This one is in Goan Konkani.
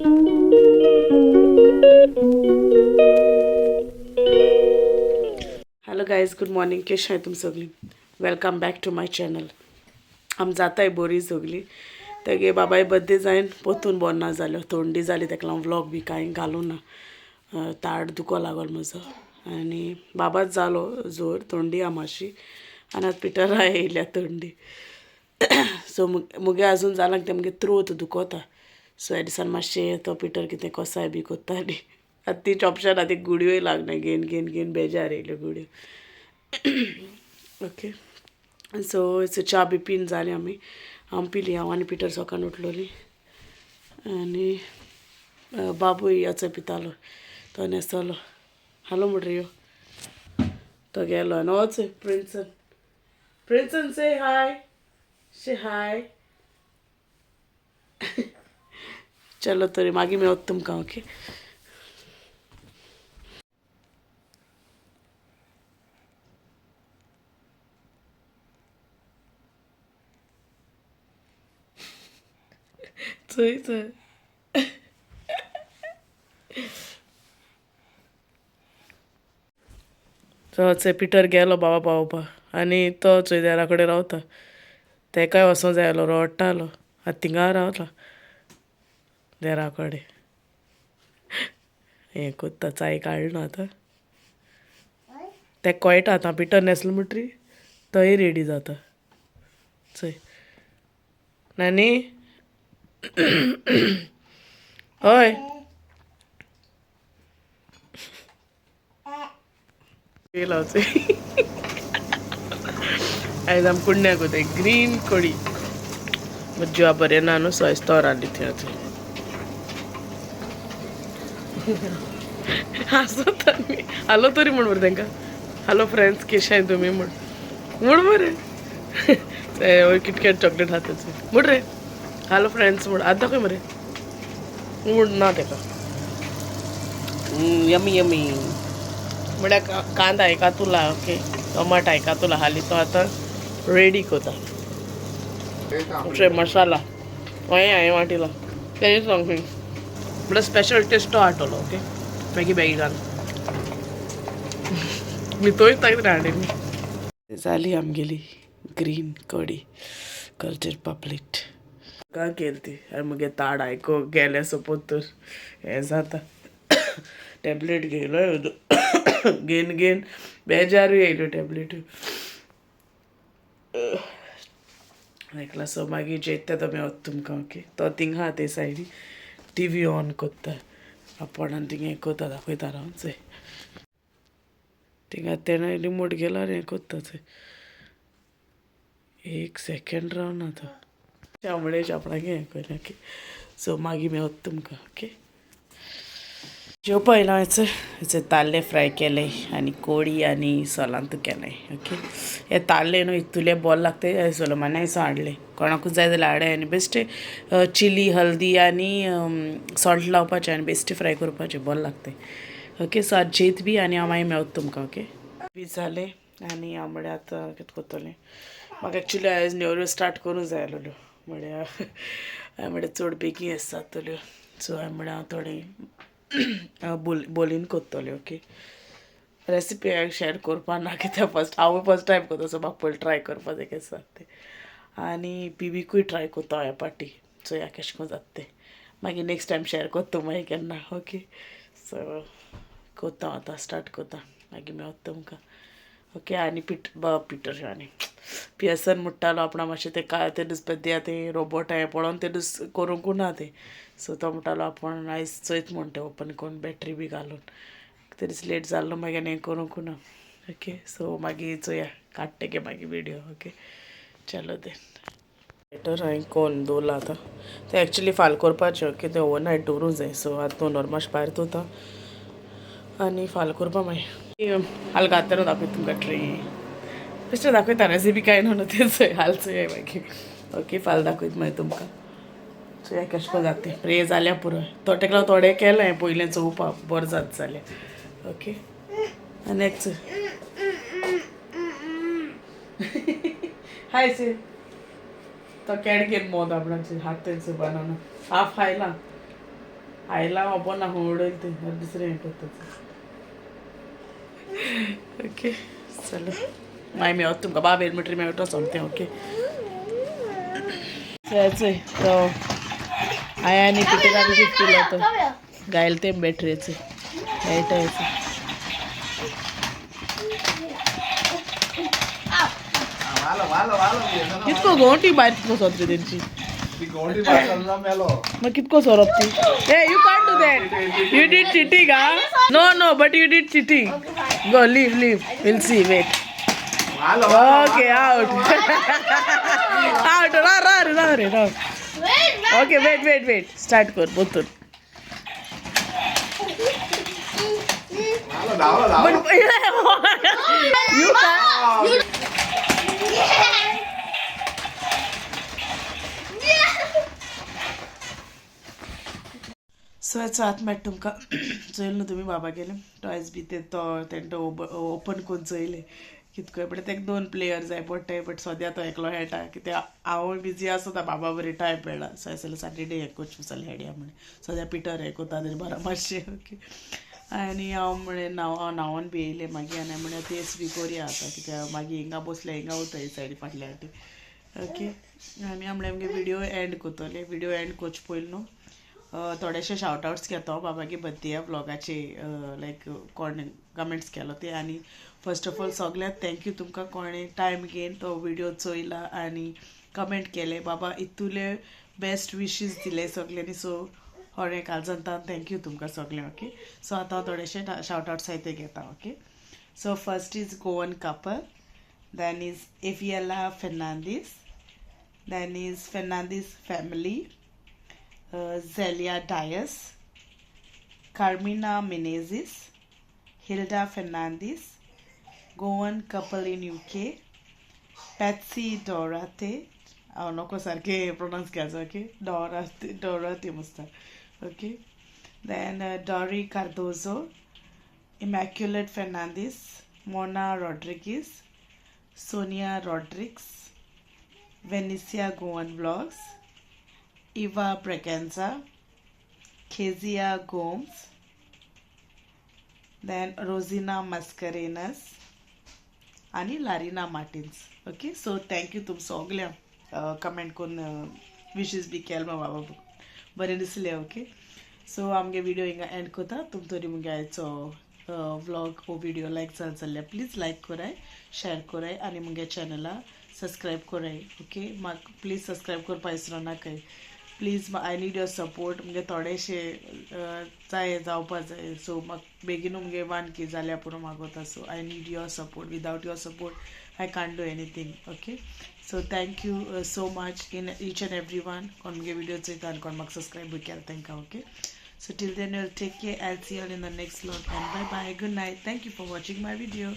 Hello guys, good morning. केश आहाय तुम सगळीं? Welcome back to my channel. आम जाताय बरी सगळीं. तेगे बाबाय बर्थडे जायन पोतून बोर ना जाल्यो, थंडी जाली, तेका लागून व्लॉग बी कांय घालूं ना. ताड दुखो लागलो म्हजो आनी बाबाच जालो जोर, थंडी आहा मातशी आनी आतां पिटरा येयल्या थंडी. सो मुगे आजून जालां तें मुगे त्रोत दुखोता. सो ह्या दिसान मातशें तो पिटर कितें कसाय बी कोत्ताली. आतां ती ऑप्शन आतां गुडयोय लागना, घेवन घेवन घेवन बेजार येयल्यो गुडयो. ओके, सो च्या बी पीन जाली आमी, हांव पिली, हांव आनी पिटर सकाळ उठलोली आनी बाबूय याचो पितालो, तो न्हेसतलो. हॅलो म्हण रे यो, तो गेलो आनी वच. प्रिन्सन, प्रिन्सन से हाय, से हाय. चलो तरी मागीर मेळत तुमकां. ओके, चोय चोय तो चोय पिटर गेलो बाबा पावोवपा आनी तो चोय देरा कडेन रावता. तेकाय वचों जाय आसलो, रडटालो. आतां थिंगा रावता देरा कडेन, हें कोत्ता, चाय काडना आतां. तेका कळटा आतां पिटर न्हेसलो म्हणटरी तोय रेडी जाता. चोय नानी, हय येयला चोय. आयज आम कुडण्याक कोताय ग्रीन कडी. जिवा बरें ना न्हू, सो आयज तो रांदली थंय. चोय हांसत आमी. हॅलो तरी म्हण मरे तांकां, हॅलो फ्रेंड्स केशाय तुमी म्हण, म्हण मरे. किटकॅट चॉकलेट खाता चोय, म्हण रे हॅलो फ्रेंड्स म्हण. आतां दाखय मरे, म्हण ना तेका. यमी यमी म्हळ्यार कांदा हांवें तुला, ओके टमाट हांवें तुला हाली तो आतां रेडी कोता. मसाला हय हांवें वांटिला तें सांग, म्हळ्यार स्पेशल टेस्ट तो हाडटलो. ओके, मॅगी बॅगी घाल मी तोय ताका हाडली. जाली आमगेली ग्रीन कडी कल्चर पापलेट का केली ती. आनी मुगे ताड आयको गेले सोपोत तर हें जाता. टॅबलेट घेयलो, घेवन घेवन बेजारूय येयल्यो टॅबलेट एकला. सो मागीर जेयता तो मेवता तुमकां. ओके, तो थिंगा आहा ते सायडी टीवी ऑन कोत्ता, आपोणान थिंगा हें कोत्ता, दाखयता रावन. चोय थिंगा तेणें रिमोट गेलो आनी हें कोत्ता. चोय एक सेकेंड रावना तो, शांबळे आपणाक हें कयलें. ओके, सो मागीर मेवता तुमकां. ओके, जेवपा येयला. हेचे ताल्ले फ्राय केले आनी कोडी आनी सोलांत केलें. ओके, हे ताल्ले न्हू इतुले बोर लागता. सोलोमानाय सो हाडले, कोणाकूच जाय जाल्यार हाडे. आनी बेश्टे चिली हल्दी आनी सॉल्ट लावपाचें आनी बेश्टे फ्राय करपाचें, बोर लागता. ओके, सो आतां जेत बी आनी हांव मागीर मेवता तुमकां. ओके, बी जालें आनी हांव म्हळ्यार आतां कितें करतलें. म्हाका एक्चुली आयज नेवऱ्यो स्टार्ट करूंक जाय आसलेल्यो, म्हळ्यार हांवें म्हळ्यार चड बेगीन येस जातल्यो. सो हांवें म्हळ्यार हांव थोडें बोलीन कोत्तलें. ओके, रेसिपी हांवें शेअर करपा ना कित्याक फर्स्ट हांवूय फर्स्ट टायम कोत्ता, सो म्हाका पयलीं ट्राय करपा जाय केशें जाता तें. आनी बिबीकूय ट्राय कोत्ता ह्या पाटी, चोया केशें कोन्न जाता तें. मागीर नेक्स्ट टायम शेअर कोत्ता मागीर केन्ना. ओके, सो कोत्ता आतां स्टार्ट कोत्ता, मागीर मेवता तुमकां. ओके, आनी पिटर आनी पियसन म्हणटालो आपणा मातशें तें काय ते दीस पद्या तें रोबोट हांवें पळोवन ते दीस करूंकू ना तें. सो तो म्हणटालो आपूण आयज चोयत म्हण तें ओपन करून बॅटरी बी घालून. ते दीस लेट जाल्लो मागीर आनी हें करूंकू ना. ओके, सो मागीर चोया काडटा गे मागीर विडियो. ओके, चलो देन. बेटर हांवें कोन्न दवरलां आतां तें एक्चुली फाल करपाचें. ओके, तें ओवरनायट दवरूंक जाय. सो आतां दोन वरां मातशें भायर दवरता आनी फाल करपा मागीर. हाल घातना दाखयता तुमकां ट्रेन बेश्टें दाखयता, रेसिपी कांय ना न्हू तें हाल चोया मागीर. ओके, फाल दाखयता मागीर तुमकां. चोया केशें कोन्न जाता तें. प्रे जाल्यार पुरो, तो तेका थोडें केलें पयलें चोवपा बरें जाता जाल्यार. ओके, आनी एक चोय हाय चे तो केड घेवन मोद आपणाचे हात तेंचो बनाना हाफ खायला. आयला खबर ना खंय उडयलें तें, दुसरें हें करता. ओके, चलो, मागीर मेळत तुमकां. बाब येयले म्हणटरी मेळटा सोमतें. ओके, चोय तो हांवें आनी पिटराक गिफ्ट दिलो तो गायल ते बॅटरेचे खेळटा. कितको गोंटी भायर कितको सोद रे तेंची. मग कितको सोरप ती. ए, you can't do that. You did cheating. हा, no, but you did cheating. Go, leave, leave. Will see, wait. Okay, out, out. रा रा रे, रा रे, रा. Okay, wait, wait, wait. Start कर पोतून. But you can. So हेचो आत मेळटा तुमकां. चोयल न्हू तुमी, बाबा गेले टॉयज बी ते तो तेंटो ओपन करून चोयले कितको. बट तेका दोन प्लेयर जाय पडटाय, बट सद्या तो एकलो खेळटा कित्याक हांवूय बिजी आसता. बाबा बरी टायम मेळना. सो जाल्यार सॅटर्डे हें करचें जाल्यार खेळया म्हणे. सद्या पिटर हें कोता तरी बरें मातशें. ओके, आनी हांव म्हळें न्हांव, हांव न्हांवन बी येयलें मागीर. आनी म्हळें तेच बी करया आतां, कित्याक मागीर हिंगा बसल्या हिंगा वता ही सायडी फाटल्या वाटेन. ओके, आनी हांव म्हळें मुगे विडियो एंड करतलें. विडियो एंड करचे पयलीं न्हू थोडेशे शावट आवट्स घेता हांव बाबागे बर्थडे व्लॉगाचे, लायक कोण कमेंट्स केलो ते. आनी फर्स्ट ऑफ ऑल सगल्यांक thank you, तुमकां कोणें टायम घेवन तो विडियो चोयला आनी कमेंट केले. बाबा इतुले बेस्ट विशीस दिले सगल्यांनी. सो खरें काळजान thank you तुमकां सगळें. ओके, सो आतां हांव थोडेशे शावट आवट्स आहाय ते घेता. Okay, so first is Goan couple, then is Aviela Fernandes, then is Fernandes family, Zelia Dias, Carmina Menezes, Hilda Fernandes, Goan couple in UK, Patsy Dorate, हांव नको सारकें प्रोनावन्स केलां. Okay, डोराते, डोराते मुस्ता. Okay, then Dory Cardozo, Immaculate Fernandes, Mona Rodrigues, Sonia Rodrigues, Venicia Goan Vlogs, Eva Braganza, Kezia Gomes, then Rosina Mascarenas आनी लारिना Martins. Okay, so thank you तुम सगल्यांक कमेंट करून विशीस बी केल. बाबा बरें दिसलें. ओके, सो आमगे विडियो हिंगा एंड करता. तुम तरी मुगे आयचो व्लॉग हो विडियो लायक जाल जाल्यार प्लीज लायक कराय, शेअर कराय आनी मुगे चॅनला सबस्क्रायब कराय. ओके, म्हाका प्लीज सबस्क्रायब करपा विसरो नाकाय please. I need your support. मुगे थोडेशे जाय जावपा जाय. सो म्हाका बेगीनू मुगे 1K जाल्यार पुरो मागोता. So I need your support. Without your support I can't do anything. Okay, so thank you so much in each and every one कोण मुगे विडियो चोयता आनी कोण म्हाका सबस्क्रायब केला तांकां. Okay, so till then you'll take care. I'll see you all in the next vlog and bye bye, good night. Thank you for watching my video.